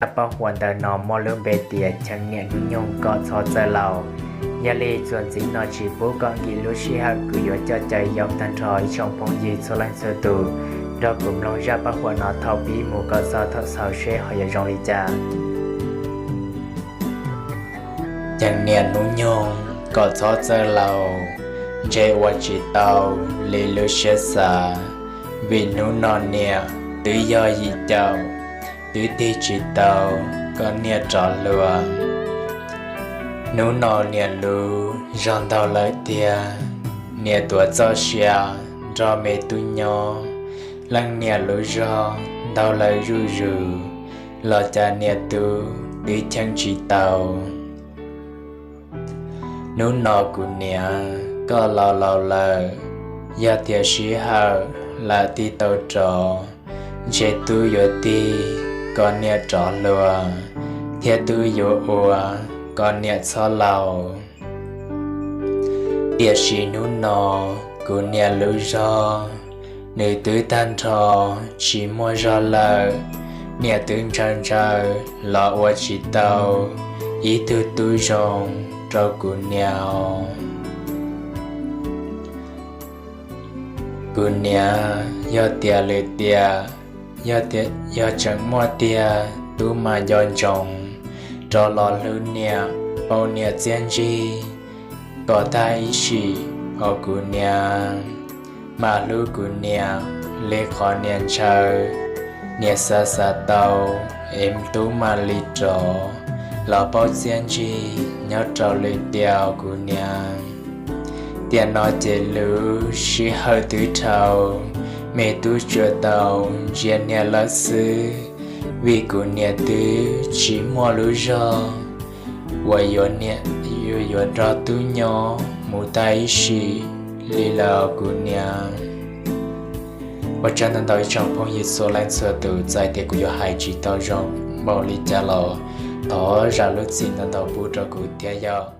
Zaj paj huam ntawm no muaj lub npe tias Cheem niam hnub nyoog kom txhob txawj laus. Yog li txuas ntxiv no tsis pub kom nkim lub sij hawm, kuv yuav coj caw yaum tag nrho ib tsoom phooj ywg txhua leej txhua tus nrog kuv mloog zaj paj huam no thaum pib mus kom txog thaum xaus seb ho yuav zoo li cas. Cheem niam hnub nyoog kom txhob txawj laus, ntshe ua tsis tau li lub siab xav, vim hnub no niam twb yog yim caum, twb tig tsis tau kom niam rov hlua. Hnub no niam lub zog ntaug lawm tiag, niam tuav txoj sia nrog me tub nyob, leej niam lub zog ntaug lawm zuj zus, los cas niam tub twb cheem tsis tau. Hnub no kuv niam koj los laus lawm, yog tias sij hawm lam tig tau rov, ntshe tub yuav tig kom niam rov hlua, thiab tub yuav ua kom niam txhob laus. Tiam sis hnub no kuv niam lub zog nws twb tag nrho tsis muaj zog lawm, niam twb ntshaw ntshaw los ua tsis tau ib tug tub zoo rau kuv niam. Kuv niam, yog tias lwm tiam, yog tias, yog tseem muaj tiag tub mas nco ntsoov rov los hlub niam, pauj niam txiaj ntsig kom tag ib sim os kuv niam. Mas hlub kuv niam li qhov niam ntshaw, niam xav xav tau es tub mam li rov los pauj txiaj ntsig nyob rau lwm tiam os kuv niam. Tiam no ces lub sij hawm twb dhau, me tub tsuas tau ntsia niam lawm xwb, vim kuv niam twb tsis muaj lub zog uas yuav, yuav nrog tub nyob mus tag ib sim li lawm os kuv niam. Ua tsaug ntau ntau ib tsoom phooj ywg txhua leej txhua tus, txawm tias kuv yuav hais tsis tau zoo npaum li cas los thov zam lub txim ntau ntau pub rau kuv thiab yom.